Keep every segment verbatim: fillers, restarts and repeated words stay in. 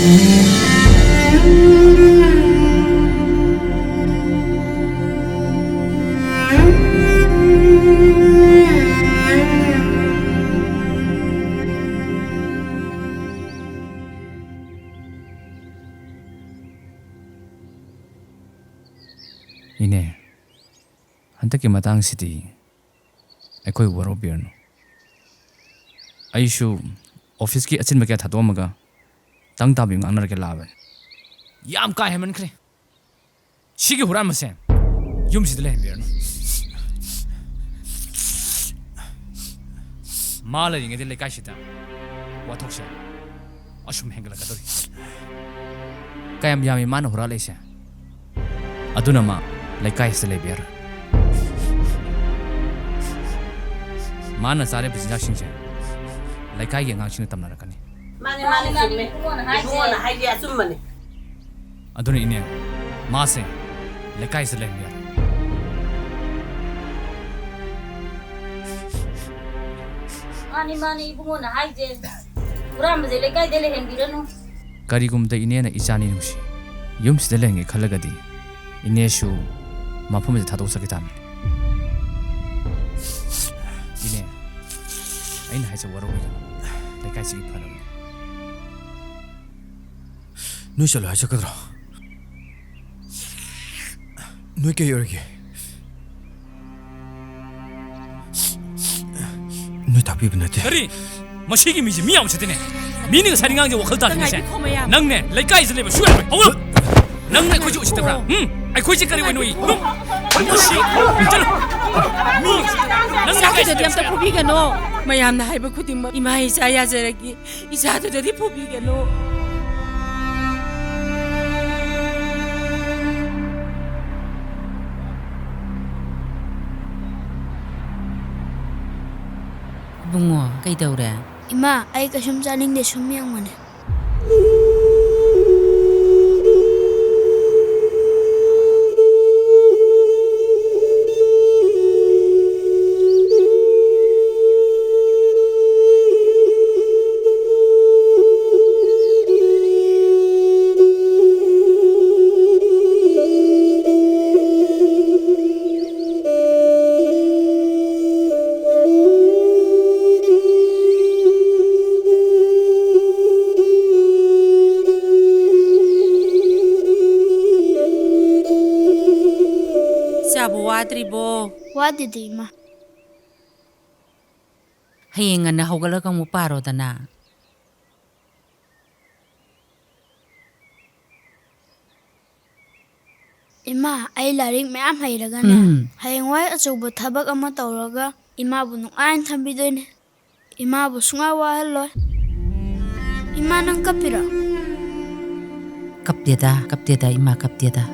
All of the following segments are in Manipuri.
ꯏꯅꯦ, ꯍꯟꯗꯛꯀꯤ ꯃꯇꯥꯡꯁꯤꯗꯤ ꯑꯩꯈꯣꯏ ꯋꯥꯔꯧꯕꯤꯔꯅꯨ꯫ ꯑꯩꯁꯨ ꯑꯣꯐꯤꯁꯀꯤ ꯑꯆꯤꯟꯕ ꯀꯌꯥ ꯊꯥꯗꯣꯛꯑꯝꯃꯒ ꯇꯪ ꯇꯥꯕꯤ ꯉꯥꯡꯅꯔꯒꯦ ꯂꯥꯛꯑꯕꯅꯤ꯫ ꯌꯥꯝ ꯀꯥ ꯍꯦꯟꯃꯟꯈ꯭ꯔꯦ꯫ ꯁꯤꯒꯤ ꯍꯨꯔꯥꯟꯕꯁꯦ ꯌꯨꯝꯁꯤꯗ ꯂꯩꯍꯟꯕꯤꯔꯅꯨ꯫ ꯃꯥ ꯂꯩꯔꯤꯉꯩꯗ ꯂꯩꯀꯥꯏꯁꯤꯗ ꯋꯥꯊꯣꯛꯁꯦ ꯑꯁꯨꯝ ꯍꯦꯟꯒꯠꯂꯛꯀꯗꯧꯔꯤ꯫ ꯀꯌꯥꯝ ꯌꯥꯝꯃꯤ ꯃꯥꯅ ꯍꯨꯔꯥꯜꯂꯛꯏꯁꯦ? ꯑꯗꯨꯅ ꯃꯥ ꯂꯩꯀꯥꯏꯁꯤꯗ ꯂꯩꯕ ꯌꯥꯔꯣꯏ꯫ ꯃꯥꯅ ꯆꯥꯔꯤꯕ ꯆꯤꯟꯖꯥꯛꯁꯤꯡꯁꯦ ꯂꯩꯀꯥꯏꯒꯤ ꯑꯉꯥꯡꯁꯤꯡꯅ ꯇꯝꯅꯔꯛꯀꯅꯤ꯫ ꯃꯥꯅꯦ, ꯃꯥꯅꯦ, ꯃꯥꯅꯦ, ꯆꯨꯝꯃꯦ꯫ ꯏꯕꯨꯡꯉꯣꯅ ꯍꯥꯏꯁꯦ꯫ ꯏꯕꯨꯡꯉꯣꯅ ꯍꯥꯏꯁꯦ ꯑꯆꯨꯝꯕꯅꯦ꯫ ꯑꯗꯨꯅ ꯏꯅꯦ, ꯃꯥꯁꯦ ꯂꯩꯀꯥꯏꯁꯤꯗ ꯂꯩꯍꯟꯕ ꯌꯥꯔꯣꯏ꯫ ꯃꯥꯅꯤ, ꯃꯥꯅꯤ, ꯏꯕꯨꯡꯉꯣꯅ ꯍꯥꯏꯁꯦ꯫ ꯍꯨꯔꯥꯟꯕꯁꯦ ꯂꯩꯀꯥꯏꯗ ꯂꯩꯍꯟꯕꯤꯔꯅꯨ꯫ ꯀꯔꯤꯒꯨꯝꯕꯗ ꯏꯅꯦꯅ ꯏꯆꯥꯅꯤ ꯅꯨꯡꯁꯤ ꯌꯨꯝꯁꯤꯗ ꯂꯩꯍꯟꯒꯦ ꯈꯜꯂꯒꯗꯤ, ꯏꯅꯦꯁꯨ ꯃꯐꯝꯁꯤꯗ ꯊꯥꯗꯣꯛꯆꯈꯤ ꯇꯥꯕꯅꯤ꯫ ꯏꯅꯦ, ꯑꯩꯅ ꯍꯥꯏꯁꯦ ꯋꯥꯔꯧꯕꯤꯒꯅꯨ꯫ ꯂꯩꯀꯥꯏꯁꯤꯒꯤ ꯐꯅꯕꯅꯤ꯫ ꯅꯣꯏ ꯆꯠꯂꯣ ꯍꯥꯏ ꯆꯠꯀꯗ꯭ꯔꯣ? ꯅꯣꯏ ꯀꯩ ꯑꯣꯏꯔꯒꯦ? ꯅꯣꯏ ꯇꯥꯛꯄꯤꯕ ꯅꯠꯇꯦ꯫ ꯀꯔꯤ? ꯃꯁꯤꯒꯤ ꯃꯤꯁꯦ ꯃꯤ ꯌꯥꯝ ꯎꯁꯤꯠꯇꯦꯅꯦ꯫ ꯃꯤꯅ ꯉꯁꯥꯏꯗꯤ ꯉꯥꯡꯁꯦ ꯋꯥꯈꯜ ꯇꯥꯗ꯭ꯔꯤꯅꯦꯁꯦ꯫ ꯉꯥꯏꯈꯣ, ꯃꯌꯥꯝ꯫ ꯅꯪꯅꯦ, ꯂꯩꯀꯥꯏꯁꯤꯗ ꯂꯩꯕ ꯁꯨꯡꯌꯥ ꯌꯥꯔꯣꯏ꯫ ꯍꯧꯒꯠꯂꯣ꯫ ꯅꯪꯅ ꯑꯩꯈꯣꯏꯁꯦ ꯎꯁꯤꯠꯇꯕ꯭ꯔꯥ? ꯎꯝ? ꯑꯩꯈꯣꯏꯁꯦ ꯀꯔꯤ ꯑꯣꯏꯅ ꯎꯏ? ꯎꯝ? ꯃꯁꯤ, ꯆꯠꯂꯣ꯫ ꯃꯤ, ꯅꯪꯅ ꯏꯆꯥꯗꯨꯗꯗꯤ ꯑꯝꯇ ꯐꯨꯕꯤꯒꯅꯣ꯫ ꯃꯌꯥꯝꯅ ꯍꯥꯏꯕ ꯈꯨꯗꯤꯡꯃꯛ ꯏꯃꯥ ꯏꯆꯥ ꯌꯥꯖꯔꯒꯦ꯫ ꯏꯆꯥꯗꯨꯗꯗꯤ ꯐꯨꯕꯤꯒꯅꯨ꯫ ꯏꯕꯨꯡꯉꯣ, ꯀꯩꯗꯧꯔꯦ? ꯏꯃꯥ, ꯑꯩ ꯀꯩꯁꯨꯝ ꯆꯥꯅꯤꯡꯗꯦ, ꯁꯨꯝ ꯌꯦꯡꯕꯅꯦ꯫ ꯋꯥꯠꯇ꯭ꯔꯤꯕꯣ? ꯋꯥꯠꯇꯦꯗ, ꯏꯃꯥ꯫ ꯍꯌꯦꯡ ꯉꯟꯅ ꯍꯧꯒꯠꯂꯒ ꯑꯃꯨꯛ ꯄꯥꯔꯣꯗꯅ꯫ ꯏꯃꯥ, ꯑꯩ ꯂꯥꯏꯔꯤꯛ ꯃꯌꯥꯝ ꯍꯩꯔꯒꯅꯦ, ꯎꯝ꯫ ꯍꯌꯦꯡꯋꯥꯏ ꯑꯆꯧꯕ ꯊꯕꯛ ꯑꯃ ꯇꯧꯔꯒ ꯏꯃꯥꯕꯨ ꯅꯨꯡꯉꯥꯏꯅ ꯊꯝꯕꯤꯗꯣꯏꯅꯦ꯫ ꯏꯃꯥꯕꯨ ꯁꯨꯡꯋꯥ ꯋꯥꯍꯜꯂꯣꯏ꯫ ꯏꯃꯥ, ꯅꯪ ꯀꯞꯄꯤꯔꯣ? ꯀꯞꯇꯦꯗ, ꯀꯞꯇꯦꯗ, ꯏꯃꯥ ꯀꯞꯇꯦꯗ꯫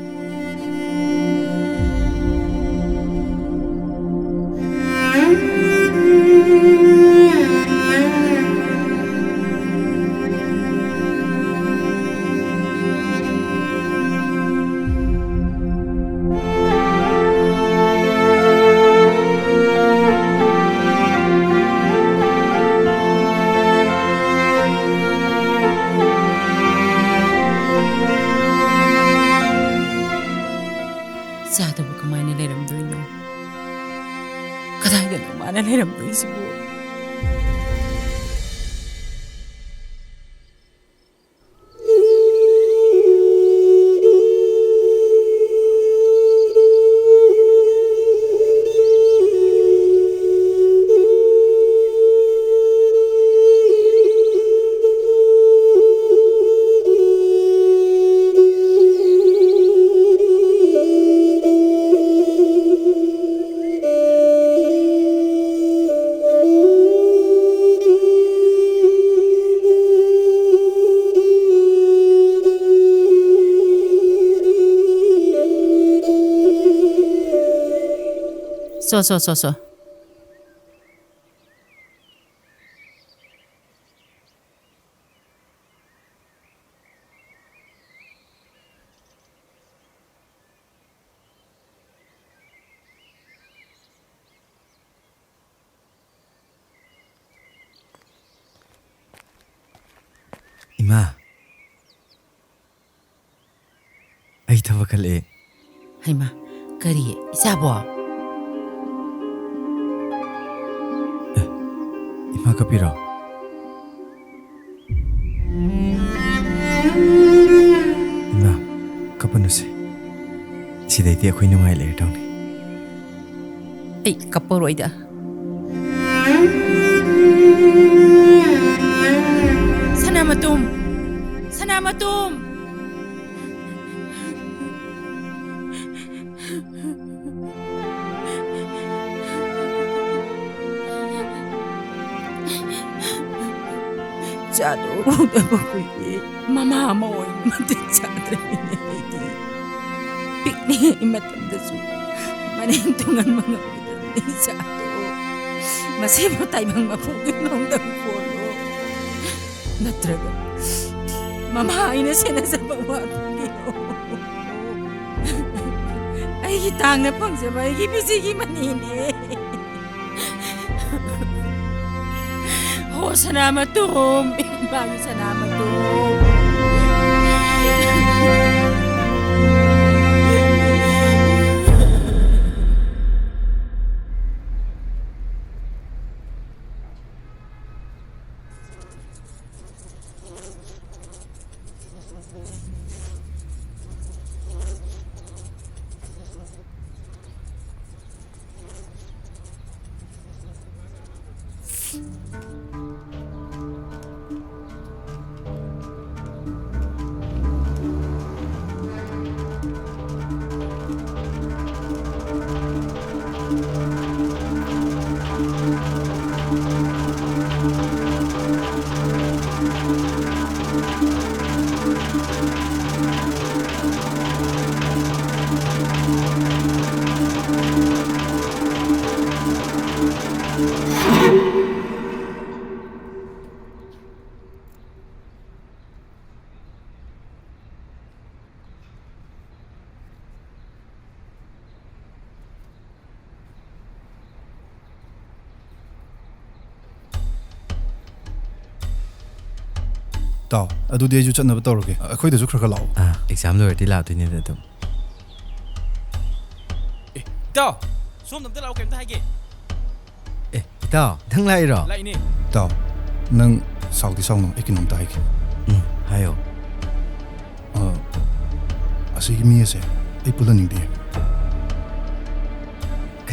ꯆꯥꯗꯕ ꯀꯃꯥꯏꯅ ꯂꯩꯔꯝꯗꯣꯏꯅꯣ? ꯀꯗꯥꯏꯗꯅꯣ ꯃꯥꯅ ꯂꯩꯔꯝꯗꯣꯏꯁꯤꯕꯨ? ꯁꯣ, ꯁꯣ, ꯁꯣ, ꯁꯣ꯫ ꯏꯃꯥ, ꯑꯩ ꯊꯕꯛ ꯈꯜꯂꯛꯑꯦ꯫ ꯍꯩꯃꯥ, ꯀꯔꯤ? ꯏꯆꯥꯕꯣ? ꯑꯦ, ꯏꯃꯥ ꯀꯞꯄꯤꯔꯣ? ꯏꯃꯥ, ꯀꯞꯄꯅꯨꯁꯦ꯫ ꯁꯤꯗꯩꯗꯤ ꯑꯩꯈꯣꯏ ꯅꯨꯡꯉꯥꯏ ꯂꯩꯔꯗꯧꯅꯤ꯫ ꯑꯩ ꯀꯞꯄꯔꯣꯏꯗ꯫ ꯁꯅꯥꯃꯇꯣꯝ! ꯁꯅꯥꯃꯇꯣꯝ! ꯏꯆꯥꯗꯣ ꯎꯗꯕ ꯀꯨꯏꯔꯦ꯫ ꯃꯃꯥ ꯑꯃ ꯑꯣꯏꯅ ꯃꯇꯤꯛ ꯆꯥꯗ꯭ꯔꯕꯅꯦ ꯑꯩꯗꯤ꯫ ꯄꯤꯛꯂꯤꯉꯩ ꯃꯇꯝꯗꯁꯨ ꯃꯅꯦꯝ ꯇꯨꯡꯍꯟꯕ ꯉꯝꯗꯕꯅꯦ ꯏꯆꯥꯗꯣ꯫ ꯃꯁꯤꯕꯨ ꯇꯥꯏꯕꯪ ꯃꯄꯨꯒꯤ ꯃꯥꯡꯗ ꯀꯣꯜꯂꯣ꯫ ꯅꯠꯇ꯭ꯔꯒ ꯃꯃꯥ ꯑꯩꯅ ꯁꯦꯟꯅꯖꯕ ꯋꯥꯠꯄꯒꯤꯔꯣ? ꯑꯩꯒꯤ ꯇꯥꯡꯅ ꯐꯪꯖꯕ ꯑꯩꯒꯤ ꯄꯤꯖꯤꯒꯤ ꯃꯅꯤꯅꯦ꯫ ꯍꯣ ꯁꯅꯥꯃꯇꯣꯝ, ꯏꯃꯥꯒꯤ ꯁꯅꯥꯃꯇꯣꯝ꯫ ꯇꯥꯎ, ꯑꯗꯨꯗꯤ ꯑꯩꯁꯨ ꯆꯠꯅꯕ ꯇꯧꯔꯒꯦ꯫ ꯑꯩꯈꯣꯏꯗꯁꯨ ꯈꯔ ꯈꯔ ꯂꯥꯛꯑꯣ꯫ ꯑꯥ, ꯑꯦꯛꯖꯥꯝ ꯂꯣꯏꯔꯗꯤ ꯂꯥꯛꯇꯣꯏꯅꯤꯗ ꯑꯗꯨꯝ꯫ ꯑꯦ, ꯏꯇꯥꯎ, ꯁꯣꯝꯗ ꯑꯝꯇ ꯂꯥꯛꯑꯣ, ꯀꯩꯝꯇ ꯍꯥꯏꯒꯦ꯫ ꯑꯦ, ꯏꯇꯥꯎ, ꯅꯪ ꯂꯥꯛꯏꯔꯣ? ꯂꯥꯛꯏꯅꯦ꯫ ꯏꯇꯥꯎ, ꯅꯪ ꯁꯥꯎꯗꯤ ꯁꯥꯎꯅꯨ, ꯑꯩ ꯀꯩꯅꯣꯝꯇ ꯍꯥꯏꯒꯦ꯫ ꯎꯝ, ꯍꯥꯏꯌꯣ꯫ ꯑ, ꯑꯁꯤꯒꯤ ꯃꯤ ꯑꯁꯦ ꯑꯩ ꯄꯨꯜꯍꯟꯅꯤꯡꯗꯦ꯫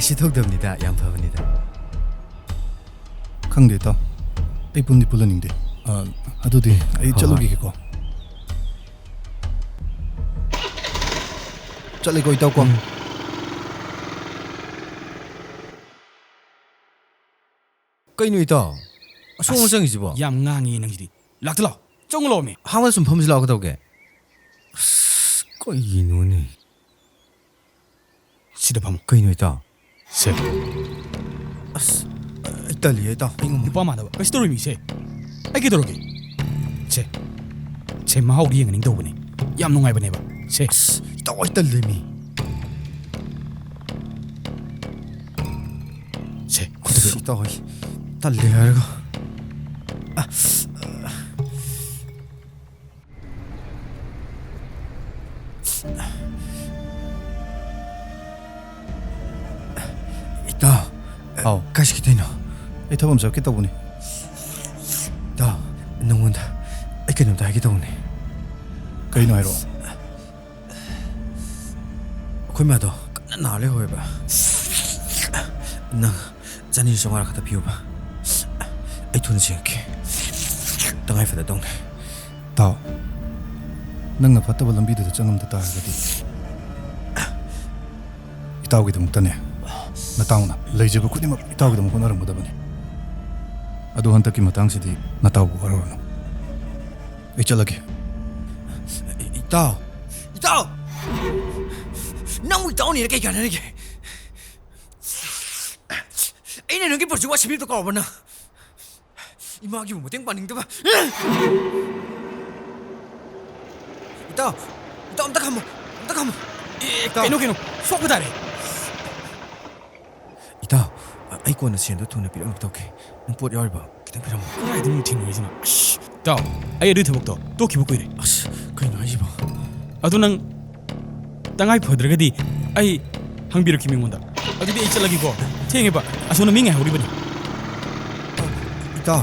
ꯁꯤ ꯊꯣꯛꯇꯕꯅꯤꯗ, ꯌꯥꯝ ꯐꯕꯅꯤꯗ꯫ ꯈꯪꯗꯦ, ꯏꯇꯥꯎ꯫ ꯑꯩ ꯄꯨꯟꯗꯤ ꯄꯨꯜꯍꯟꯅꯤꯡꯗꯦ꯫ ꯑ, ꯑꯗꯨꯗꯤ ꯑꯩ ꯍꯣꯏ, ꯍꯣꯏ꯫ ꯆꯠꯂꯨꯈꯤꯒꯦꯀꯣ꯫ ꯆꯠꯂꯦꯀꯣ, ꯏꯇꯥꯎ ꯀꯣ꯫ ꯎꯝ꯫ ꯀꯩꯅꯣ, ꯏꯇꯥꯎ? ꯑꯁꯣꯝ ꯑꯁ, ꯆꯪꯉꯤꯁꯤꯕꯣ? ꯌꯥꯝ ꯉꯥꯡꯉꯤ ꯅꯪꯁꯤꯗꯤ꯫ ꯂꯥꯛꯇ ꯂꯥꯛꯑꯣ꯫ ꯆꯪꯉꯨ ꯂꯥꯛꯑꯣꯃꯤ꯫ ꯍꯥꯡꯉ ꯁꯨꯝ ꯐꯝꯁꯤ ꯂꯥꯛꯑꯣ, ꯀꯩꯗꯧꯒꯦ? ꯑꯁ, ꯀꯩꯒꯤꯅꯣꯅꯦ? ꯁꯤꯗ ꯐꯝꯃꯨ꯫ ꯀꯩꯅꯣ, ꯏꯇꯥꯎ? ꯁꯦ꯫ ꯑꯁ, ꯑꯩ ꯇꯜꯂꯤꯌꯦ, ꯏꯇꯥꯎ꯫ ꯑꯩ ꯉꯝꯃꯣꯏ꯫ ꯅꯨꯄꯥ ꯃꯥꯟꯗꯕ꯫ ꯀꯩꯁꯨ ꯇꯧꯔꯣꯏꯃꯤ, ꯁꯦ꯫ ꯑꯩ ꯀꯩꯗꯧꯔꯒꯦ? ꯁꯦ꯫ ꯁꯦ, ꯃꯍꯥꯎꯗꯤ ꯌꯦꯡꯍꯟꯅꯤꯡ ꯇꯧꯕꯅꯤ꯫ ꯌꯥꯝ ꯅꯨꯡꯉꯥꯏꯕꯅꯦꯕ꯫ ꯁꯦ꯫ ꯑꯁ, ꯏꯇꯥꯎ, ꯑꯩ ꯇꯜꯂꯦꯃꯤ꯫ ꯁꯦ, ꯈꯨꯠꯇ ꯑꯁ, ꯄꯤꯔꯛꯑꯣ꯫ ꯏꯇꯥꯎ, ꯑꯩ ꯇꯜꯂꯦ ꯍꯥꯏꯔꯒ꯫ ꯑ, ꯏꯇꯥꯎ, ꯍꯥꯎ꯫ ꯀꯥꯏ ꯆꯠꯈꯤꯗꯣꯏꯅꯣ? ꯑꯩ ꯊꯕꯛ ꯑꯃ ꯆꯠꯀꯦ ꯇꯧꯕꯅꯤ꯫ ꯏꯇꯥꯎ, ꯅꯉꯣꯟꯗ ꯑꯩ ꯀꯩꯅꯣꯝꯇ ꯍꯥꯏꯒꯦ ꯇꯧꯕꯅꯤ꯫ ꯀꯩꯅꯣ ꯍꯥꯏꯔꯛꯑꯣ꯫ ꯑꯩꯈꯣꯏ ꯃꯥꯗꯣ ꯀꯟꯅ ꯅꯥ ꯂꯩꯍꯧꯋꯦꯕ꯫ ꯅꯪ ꯆꯅꯤ ꯆꯥꯝꯃꯉꯥ ꯈꯛꯇ ꯄꯤꯌꯨꯕ꯫ ꯑꯩ ꯊꯨꯅ ꯁꯤꯡꯉꯛꯀꯦ꯫ ꯇꯉꯥꯏ ꯐꯗꯗꯧꯅꯦ꯫ ꯇꯥꯎ, ꯅꯪꯅ ꯐꯠꯇꯕ ꯂꯝꯕꯤꯗꯨꯗ ꯆꯪꯉꯝꯗ ꯇꯥꯔꯒꯗꯤ, ꯏꯇꯥꯎꯒꯤꯗꯃꯛꯇꯅꯦ, ꯅꯇꯥꯎꯅ ꯂꯩꯖꯕ ꯈꯨꯗꯤꯡꯃꯛ ꯏꯇꯥꯎꯒꯤꯗꯃꯛ ꯍꯣꯠꯅꯔꯝꯒꯗꯕꯅꯤ꯫ ꯑꯗꯣ ꯍꯟꯗꯛꯀꯤ ꯃꯇꯥꯡꯁꯤꯗꯤ ꯅꯇꯥꯎꯕꯨ ꯋꯥꯔꯧꯔꯅꯨ꯫ ꯑꯩ ꯆꯠꯂꯒꯦ꯫ ꯏꯇꯥꯎ! ꯏꯇꯥꯎ! ꯅꯪꯕꯨ ꯏꯇꯥꯎꯅꯦꯅ ꯀꯩ ꯀꯥꯟꯅꯔꯤꯒꯦ? ꯑꯩꯅ ꯅꯪꯒꯤ ꯄꯨꯟꯁꯤ ꯋꯥ ꯁꯦꯝꯕꯤꯕꯗꯣ ꯀꯥꯎꯔꯕ ꯅꯪ? ꯏꯃꯥꯒꯤꯕꯨ ꯃꯇꯦꯡ ꯄꯥꯡꯅꯤꯡꯗꯕ꯫ ꯏꯇꯥꯎ! ꯏꯇꯥꯎ, ꯑꯝꯇ ꯈꯥꯝꯃꯣ! ꯑꯝꯇ ꯈꯥꯝꯃꯣ! ꯑꯦ, ꯏꯇꯥꯎ! ꯀꯩꯅꯣ, ꯀꯩꯅꯣ? ꯁꯣꯛꯄ ꯇꯥꯔꯦ! ꯏꯇꯥꯎ, ꯑꯩ ꯀꯣꯟꯅ ꯁꯦꯟꯗꯣ ꯊꯨꯅ ꯄꯤꯔꯛꯅꯕ ꯇꯧꯒꯦ꯫ ꯅꯪ ꯄꯣꯠ ꯌꯥꯎꯔꯤꯕꯣ? ꯈꯤꯇꯪ ꯄꯤꯔꯝꯃꯣ꯫ ꯀꯗꯥꯏꯗꯅꯣ ꯊꯦꯡꯅꯔꯤꯁꯤꯅ? ꯑꯁ! ꯏꯇꯥꯎ, ꯑꯩ ꯑꯗꯨꯒꯤ ꯊꯕꯛꯇꯣ ꯇꯣꯛꯈꯤꯕ ꯀꯨꯏꯔꯦ꯫ ꯑꯁ, ꯀꯩꯅꯣ ꯍꯥꯏꯁꯤꯕꯣ? ꯑꯗꯨ ꯅꯪ ꯇꯉꯥꯏ ꯐꯗ꯭ꯔꯒꯗꯤ ꯑꯩ ꯍꯪꯕꯤꯔꯛꯈꯤ ꯃꯤꯉꯣꯟꯗ꯫ ꯑꯗꯨꯗꯤ ꯑꯩ ꯆꯠꯂꯒꯦꯀꯣ꯫ ꯊꯦꯡꯉꯦꯕ꯫ ꯑꯁꯣꯝꯗ ꯃꯤ ꯉꯥꯏꯍꯧꯔꯤꯕꯅꯤ꯫ ꯏꯇꯥꯎ꯫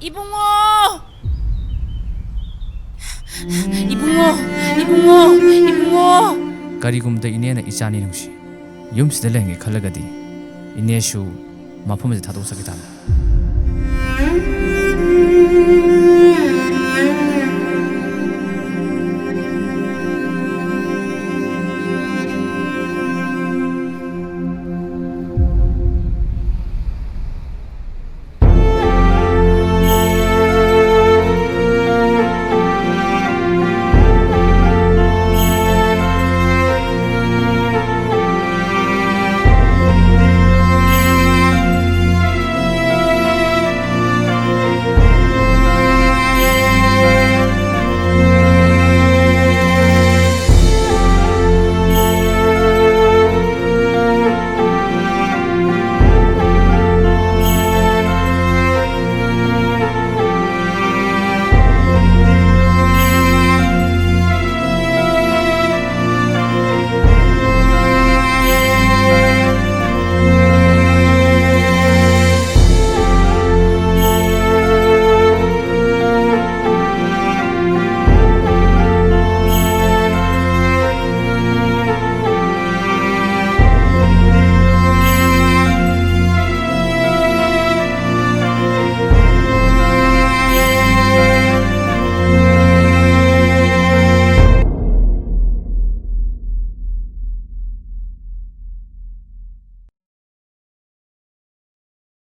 ꯏꯕꯨꯡꯉꯣ! ꯏꯕꯨꯡꯉꯣ! ꯏꯕꯨꯡꯉꯣ! ꯏꯕꯨꯡꯉꯣ! ꯀꯔꯤꯒꯨꯝꯕꯗ ꯏꯅꯦꯅ ꯏꯆꯥꯅꯤ ꯅꯨꯡꯁꯤ, ꯌꯨꯝꯁꯤꯗ ꯂꯩꯍꯟꯒꯦ ꯈꯜꯂꯒꯗꯤ ꯏꯅꯦꯁꯨ ꯃꯐꯝ ꯑꯁꯤꯗ ꯊꯥꯗꯣꯛꯆꯈꯤ ꯇꯥꯕꯅꯤ꯫